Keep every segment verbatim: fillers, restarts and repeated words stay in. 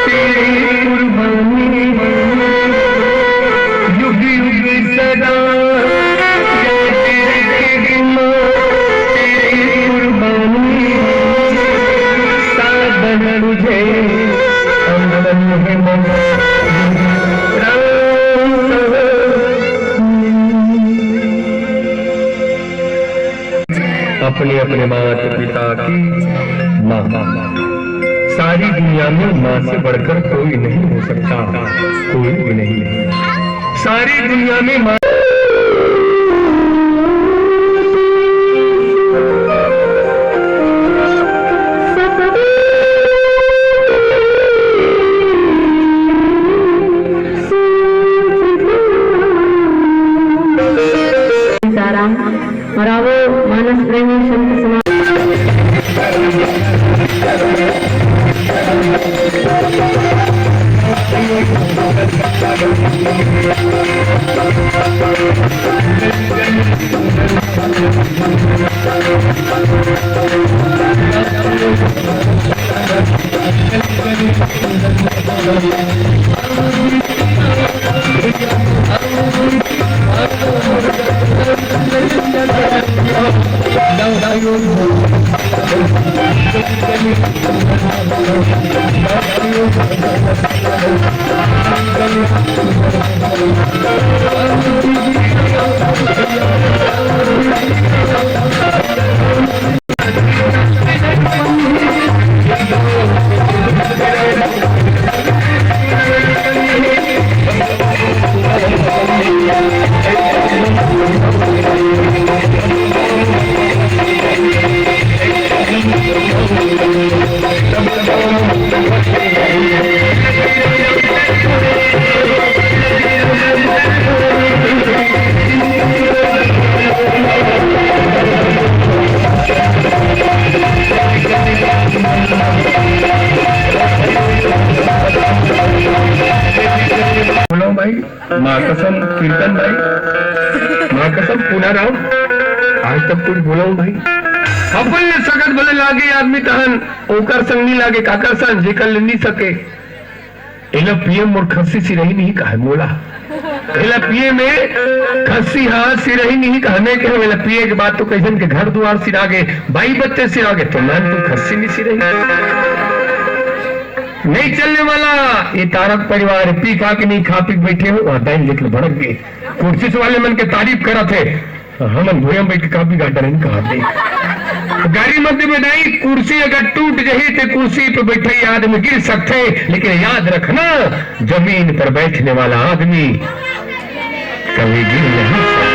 तेरी कुर्बानी युग युग सदा याद रखेगी माँ, तेरी कुर्बानी साजन तुझे अंदर है मन। अपने अपने माता पिता की माँ। सारी दुनिया में माँ से बढ़कर कोई नहीं हो सकता, कोई भी नहीं। सारी दुनिया में माँ। सीताराम। और आवो मानस प्रेमी संत समाज। बोलो भाई, माँ कसम कीर्तन भाई, माँ कसम पूना राव, आज तक कुछ बोलो भाई। अपन ले सकत भले लागे आदमी तहन, ओकर संग नी लागे काकर संग, जेकर ले नी सके। एला पिए मोर खस्सी सिरही नहीं कहे मोला। एला पिए में खस्सी हा सिरही नहीं कहे, मैं कहे एला पिए के बाद तो कइसन के घर दुआर सिरा गे, बाई बच्चे सिरा गे, तो मैं तू खस्सी नहीं सिरही। नहीं चलने वाला ये तारक परिवार, पी खा के नहीं खा पी के बैठे हो, वहाँ डाइन लेके भड़क गए। कुर्सी वाले मन के तारीफ करत हे, हमन भुइयां बैठ के का बिगाड़ डरेन कहा दे। गाड़ी मत में नहीं, कुर्सी अगर टूट जही ते कुर्सी पे बैठे आदमी गिर सकथे, लेकिन याद रखना, जमीन पर बैठने वाला आदमी कभी गिर नहीं सकता।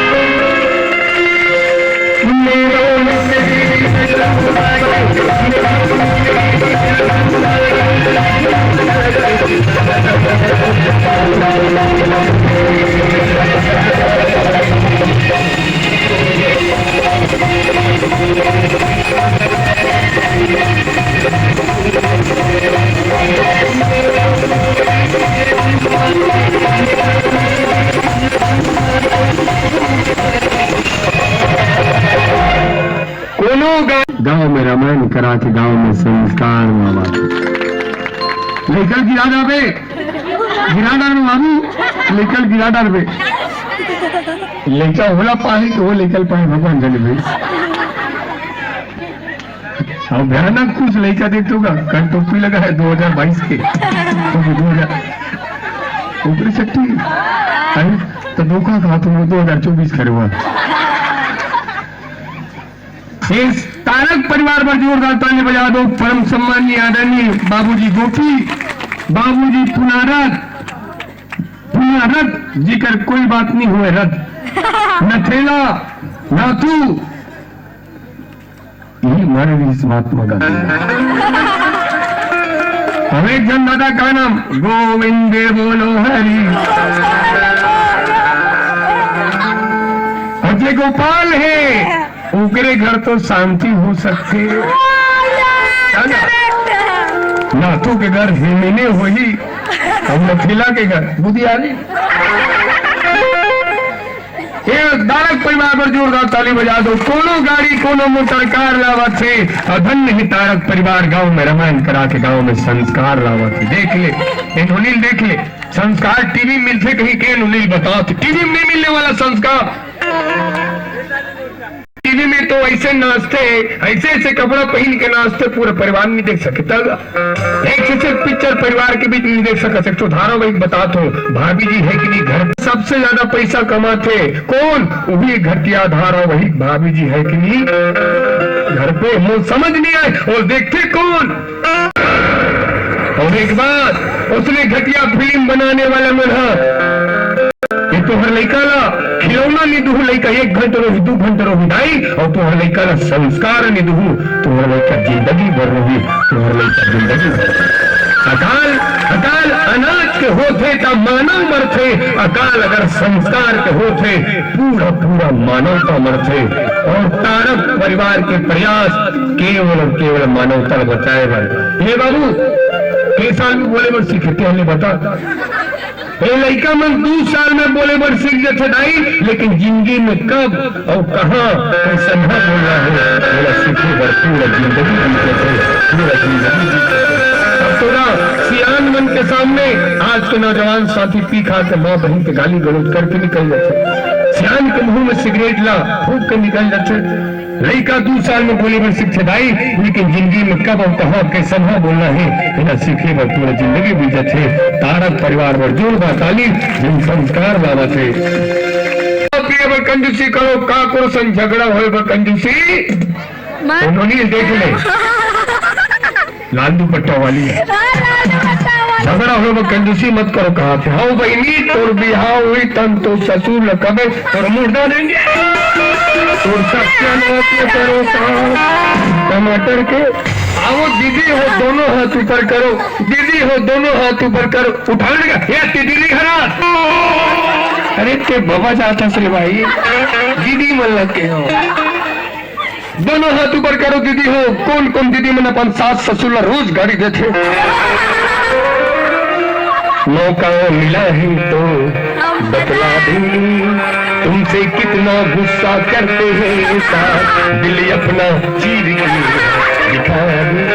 कोनो गा- गाँव में रामायण करा के गाँव में संस्कार मावा। लइका ल गिरा डारबे, गिरा डारबे बाबू, लइका ल गिरा डारबे। लइका ओला पाही तो वो लइका ल पाही भगवान जाने भाई। अब भयानक कुछ लइका देख तो का, कल टोपी लगा है दो हज़ार बाईस के, तो दो हज़ार ऊपरी छट्टी, अरे तो धोखा खा तुम दो हज़ार चौबीस करे हुआ। इस तारक परिवार पर जोरदार ताली बजा दो। परम सम्माननीय आदरणीय बाबूजी गोपी, बाबूजी पुनारथ, पुनारथ जी कर कोई बात नहीं हुए रद्द। नथेला, नाथू, यही हमारे लिए इस महात्मा गांधी। अब एक जन दादा का नाम गोविंद बोलो हरि। और जे गोपाल है, ओकरे घर तो शांति हो सकथे। है ना? नाथू के घर हिमिने होही, हम नथेला के घर बुधियारी। ये तारक परिवार बर जोरदार ताली बजा दो। कोनो गाड़ी, कोनो मोटर कार लावत हे, अउ धन्य हे तारक परिवार, गांव में रामायण करा के गांव में संस्कार लावत हे। देख ले, ए नोनील देख ले, संस्कार टीवी में मिलथे कहीं के नोनील बता, टीवी में नहीं मिलने वाला संस्कार। टीवी में तो ऐसे नाचथे, ऐसे ऐसे कपड़ा पहन के नाचथे, पूरा परिवार नहीं देख सकता। एक से सिर्फ पिक्चर परिवार के बीच नहीं देख सकता। एक ठो धारावाहिक बतात हूँ, भाभी जी है कि नहीं घर पे सबसे ज्यादा पैसा कमाथे कौन? वही घटिया धारावाहिक भाभी जी है कि नहीं घर पे, मुझे समझ नहीं आए। और देखथे कौन? और एक बात, उसने घटिया फिल्म बनाने वाला मन ह, ये तोहर लइका ला खिलौना नहीं दुहू, लइका एक घंटा रोही, दू घंटा रोही दाई, और तोहर लइका ला संस्कार नहीं दुहू, तोहर लइका जिंदगी भर रोही, तोहर लइका जिंदगी भर। अकाल, अकाल अनाज के होथे त मानव मरथे, अकाल अगर संस्कार के होथे, पूरा पूरा मानवता मरथे। और तारक परिवार के प्रयास केवल और केवल मानवता ल बचाए बर। हे बाबू, के साल में बोले बर सीखे, तें हमें बता। ए लइका मन दू साल में बोले बर सीख जथे दाई, लेकिन जिंदगी में कब अउ कहाँ कइसनहा बोलना हे, ओला सीखे बर पूरा जिंदगी बीत जथे, पूरा जिंदगी बीत जथे। अब तोरा सियान मन के सामने आज के नौजवान साथी पी खा के माँ बहन के गाली गलौज करके निकल जथे, सियान के मुंह में सिगरेट ला फूंक के निकल जथे। लइका दू साल में बोले बर सीखथे दाई, लेकिन जिंदगी में कब अउ कहाँ कइसनहा बोलना हे, एला सीखे बर पूरा जिंदगी बीत जथे। तारक परिवार बर जोरदार ताली, जेन संस्कार लावत हे। पिए बर कंजूसी करो, काकरो संग झगड़ा होए बर कंजूसी। मत। उन्होंने देख ले। लाल दुपट्टा वाली हे। हाँ, लाल दुपट्टा वाली। झगड़ा होए बर कंजूसी मत करो, कहाथे। हव बहिनी, तोर बिहाव होही तन तो ससुर ल कबे तोर मुर्दा देंगे। तोर सत्यानाश न करो सास टमाटर के। आओ दीदी हो, दोनों हाथ ऊपर करो, दीदी हो, दोनों हाथ ऊपर करो। उठा लेगा, ये दीदी नहीं खड़ा। अरे ते बाबा जाता से भाई, दीदी मन लग के हो। दोनों हाथ ऊपर करो दीदी हो, कौन कौन दीदी मन अपन सास ससुर ला रोज गाड़ी देथे? मौका मिला है तो बतला दूं, तुमसे कितना गुस्सा करते हैं ये सास, दिल अपना चीर के दिखा दूं।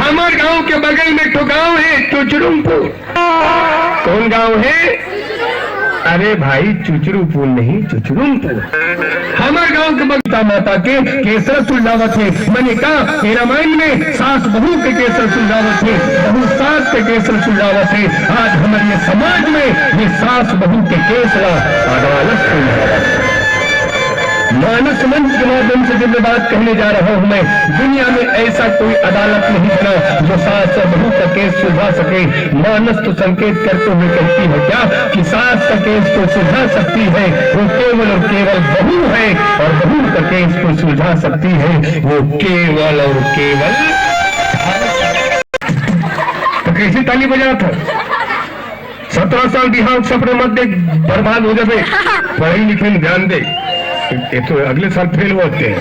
हमार गांव के बगल में एक ठो गांव है चुचरुमपुर। कौन गांव है? अरे भाई, चुचरुपुर नहीं, चुचरुमपुर। हमर गांव के बगीचा माता के केसर सुलझावत हे। मने का, ए रामायण में सास बहू के केसर सुलझावत हे, बहू सास के केसर सुलझावत हे। आज हमर ये समाज में ये सास बहू के केस ला अदालत सुलझावत हे। मानस मंच के माध्यम से जब ये बात कहने जा रहा हूं मैं, दुनिया में ऐसा कोई अदालत नहीं बना जो सास और बहू का केस सुलझा सके। मानस तो संकेत करते हुए कहती है क्या कि सास का केस तो सुलझा सकती है वो केवल और केवल बहू है, और बहू का केस तो सुलझा सकती है वो केवल और केवल। तो कैसे ताली बजा था? सत्रह साल बिहाव के सपना मत देख, बर्बाद हो जाबे। पढ़ाई लिखे में ध्यान दे, ये तो अगले साल फेल होते हैं।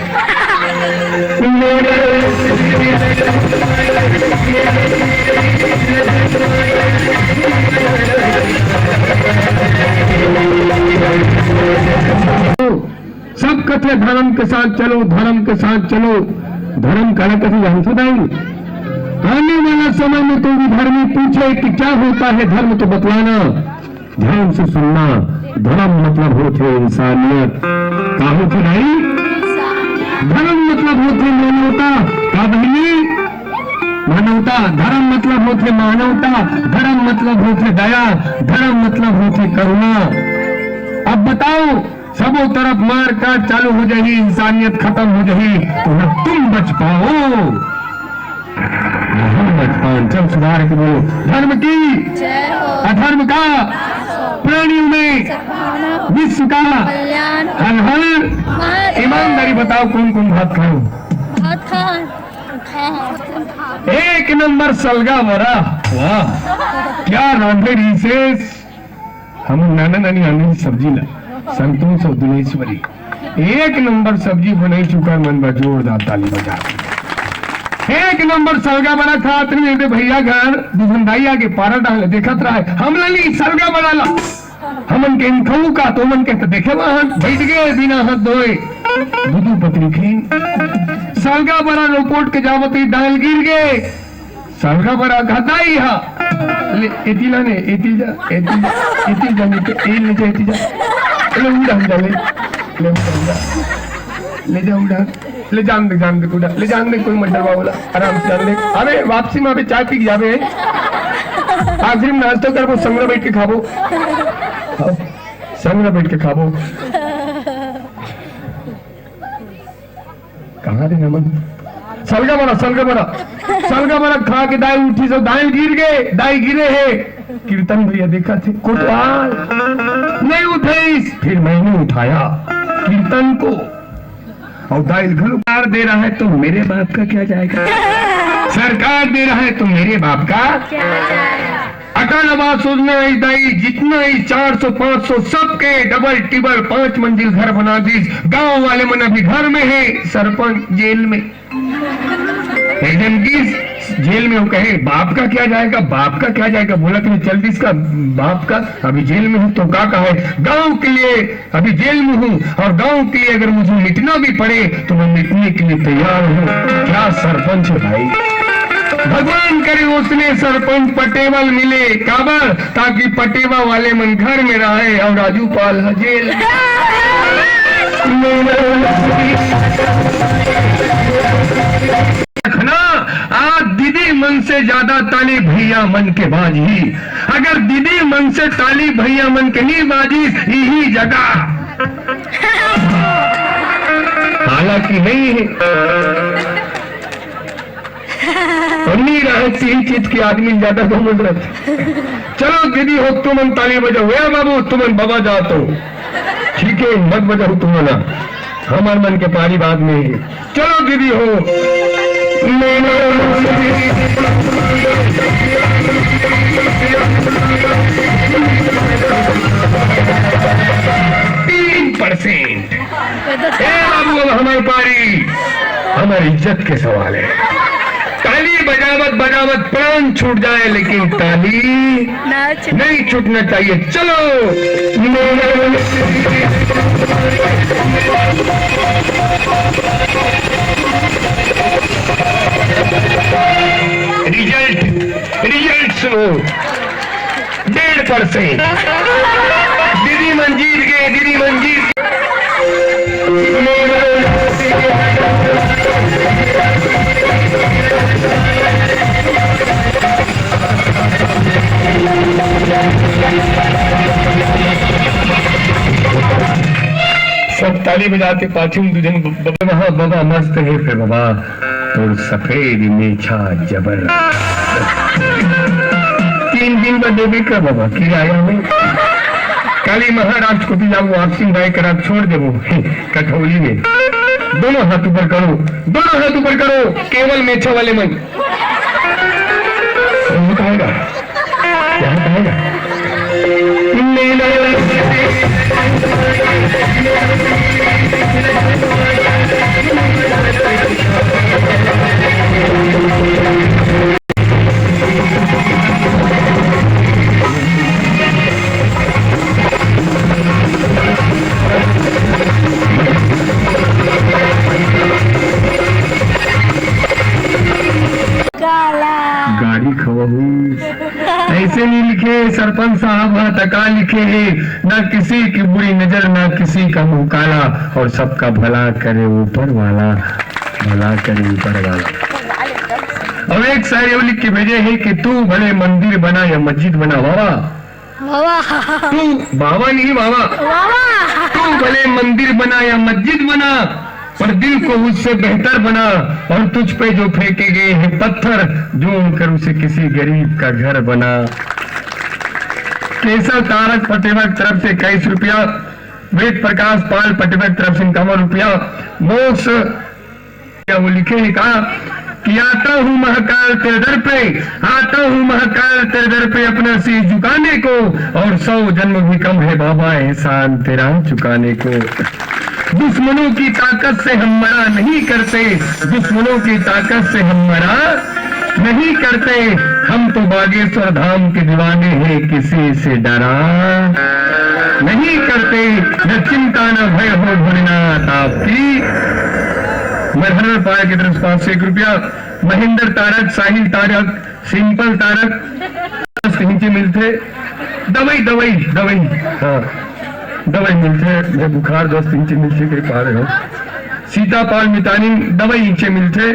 सब कथे धर्म के साथ चलो, धर्म के साथ चलो, धर्म काला कथे जानथो दाई? आने वाला समय में कोई भी धर्मी पूछे कि क्या होता है धर्म, तो बतलाना, ध्यान से सुनना। धर्म मतलब होथे इंसानियत। का होथे भाई? धर्म मतलब होथे मानवता। का बहिनी? मानवता। धर्म मतलब होथे मानवता। धर्म मतलब होथे दया। धर्म मतलब होथे करुणा। अब बताओ, सबो तरफ मार काट चालू हो जाही, इंसानियत खत्म हो जाही, तो न तुम बच पाओ, न हम बच पाओ। चल सुधार के बोलो, धर्म की जय हो। अधर्म का नाश हो। प्राणियों में सद्भावना हो। विश्व का कल्याण हो। हर हर महादेव। ईमानदारी बताओ, कौन कौन भात खाओ? भात खा, खा। एक नंबर सलगा बरा। वाह, क्या रांधे रिसेस। हम नाना नानी आने सब्जी ला, संतोष और दुलेश्वरी एक नंबर सब्जी बनाई चुका मन बा, जोरदार ताली बजा। एक नंबर सलगा बड़ा खात रहे दे भैया घर, दुधनदाई आगे पारा डाल देखत रहा है, हमला नहीं सलगा बड़ा ला। हमन के इनखऊ का, तो मन के तो देखे वहां बैठ गए बिना हाथ धोए। दूधू पत्री खीन। सलगा बरा रोपोट के जावत ही दाल गिर गए। सलगा बरा घताई हा। ले, एती ला ने, एती जा, एती जा, एती जा, नीचे, ए, नीचे, एती जा। ले, उड़ा, उड़ा, ले। ले, उड़ा, उड़ा। ले जा, उड़ा। ले जान दे, जान दे, उड़ा। ले जान दे, कोई मत डरवा बोला। आराम से जान दे। अबे, वापसी में अबे चाय पी के जाबे। आखिरी में नाश्ता करबो, संग में बैठ के खाबो। हाँ, संग में बैठ के खाबो। कहाँ रे नमन? सलगा बरा, सलगा बरा, सलगा बरा खा के दाई उठी, सब दाई गिर गए, दाई गिरे हे। कीर्तन भैया देखा थे, कोटवाल नहीं उठे, फिर मैंने उठाया कीर्तन को। और दाई घलू सरकार दे रहा है तो मेरे बाप का क्या जाएगा? सरकार दे रहा है तो मेरे बाप का क्या जाएगा? अकल आवाज सोचना है दाई, जितना ही चार सौ पाँच सौ सबके डबल टिबल पांच मंजिल घर बना दीस। गांव वाले मन अभी घर में है, सरपंच जेल में। एकदम की जेल में। वो कहे, "बाप का क्या जाएगा, बाप का क्या जाएगा?" बोला कि चल दीस का बाप का, अभी जेल में हूँ तो का कहा है, गांव के लिए अभी जेल में हूँ और गांव के लिए अगर मुझे मिटना भी पड़े तो मैं मिटने के लिए तैयार हूँ। क्या सरपंच है भाई। भगवान करे उसने सरपंच पटेवा ल मिले, काबर, ताकि पटेवा वाले मन घर में रहे और राजू पाल ह जेल। रखना, आज दीदी मन से ज्यादा ताली भैया मन के बाजही। अगर दीदी मन से ताली भैया मन के नहीं बाजी, यही जगह। हालांकि नहीं है। उन्नी रहत ही चीज के आदमी ज्यादा घमंड रहत। चलो दीदी हो, तुमन ताली बजाओ। ए बाबू, तुमन बाबा जातो। ठीक है, मत बजाओ तुमन। हमार मन के पारी बात नहीं है। चलो दीदी हो। तीन परसेंट। ए बाबू, अब हमारी पारी, हमारी इज्जत के सवाल है। ताली बजावत बजावत प्राण छूट जाए, लेकिन ताली नहीं छूटना चाहिए। चलो। रिजल्ट, रिजल्ट सुनो। डेढ़ परसेंट। दीदी मन जीत गए, दीदी मन जीत गए। सब ताली बजाते, पाछू में दू झन ब-, ब-, बबा, बबा मस्त है फिर बबा। तोर सफेद मेछा जबर। तीन दिन बाद देबे का बाबा किराया में। काली महाराष्ट्र को भी जाबो, आप सिंह भाई करा छोड़ देबो कठौली में। दोनों हाथ ऊपर करो, दोनों हाथ ऊपर करो, केवल मेछा वाले मन। कौन उठाएगा? काला। गाड़ी खवा हुई। ऐसे नहीं लिखे सरपंच साहब ह, त का लिखे हे, ना किसी की बुरी नजर, ना किसी का मुंह काला, और सबका भला करे ऊपर वाला, भला करे ऊपर वाला। और एक शायरी वो लिख के भेजे हे कि तू भले मंदिर बना या मस्जिद बना, वाह वाह। वाह। तू बाबा नहीं, वाह वाह। वाह वाह। तू भले मंदिर बना या मस्जिद बना, पर दिल को उससे बेहतर बना, और तुझ पे जो फेंके गए हैं पत्थर, जोड़ कर उसे किसी गरीब का घर बना। केशव तारक पटेवा की तरफ से इक्कीस रुपया, वेद प्रकाश पाल पटेवा की तरफ से इक्यावन रुपया, मोक्ष क्या वो लिखे हैं, कहा कि आता हूँ महाकाल तेरे दर पे, आता हूँ महाकाल तेरे दर पे अपना शीश झुकाने को, और सौ जन्म भी कम है बाबा एहसान तेरा चुकाने को। दुश्मनों की ताकत से हम मरा नहीं करते, दुश्मनों की ताकत से हम मरा नहीं करते, हम तो बागेश्वर धाम के दीवाने हैं, किसी से डरा नहीं करते, न चिंता न भय हो भोलेनाथ आपकी। मरहर पाल की तरफ से पाँच सौ एक रुपया। महेंद्र तारक, साहिल तारक, सिंपल तारक, दस इंची मिलथे। दवाई, दवाई, दवाई, हाँ, दवाई मिलथे। मैं बुखार दस इंची मिलथे, कहीं पा रहे हो। सीता पाल मितानी, दवाई इंची मिलथे।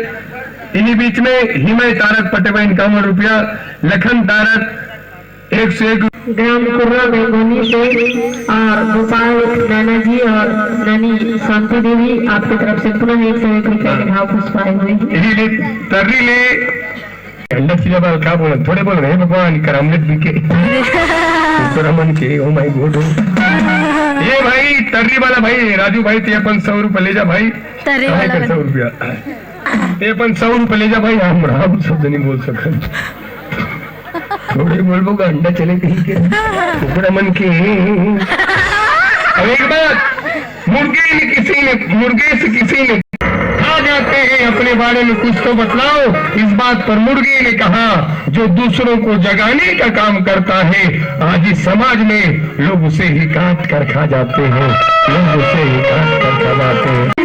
इन्हीं बीच में हिमय तारक पटेवा, इक्यावन रुपया। लखन तारक, एक सौ एक। ग्राम कुर्रा बेंगोनी से और गोपाल नैना जी और नैनी शांति देवी, आपकी तरफ से पुनः एक सौ एक रुपया के भाव पुष्प आए हुए हैं। यही ले, तर्री ले, अंडा चिला बाल का बोलन, थोड़े बोलन, हे भगवान, कर आमलेट बिके। ऊपर मन के, ओ माय गॉड। ये भाई, तर्री वाला भाई, राजू भाई, ते अपन सौ रुपये ले जा भाई। तर्री कहाँ वाला कर ना। सौ रुपया? ते अपन सौ रुपये ले जा भाई, हम राम शब्द नहीं बोल सकते। थोड़े बोलबो का अंडा चले कहीं के। कुकड़ा मन के। अब एक बात, मुर्गे ने किसी ने, मुर्गे से किसी ने, आ जाते हैं, अपने बारे में कुछ तो बतलाओ। इस बात पर मुर्गे ने कहा, जो दूसरों को जगाने का काम करता है, आज इस समाज में लोग उसे ही काट कर खा जाते हैं, लोग उसे ही काट कर खा जाते हैं।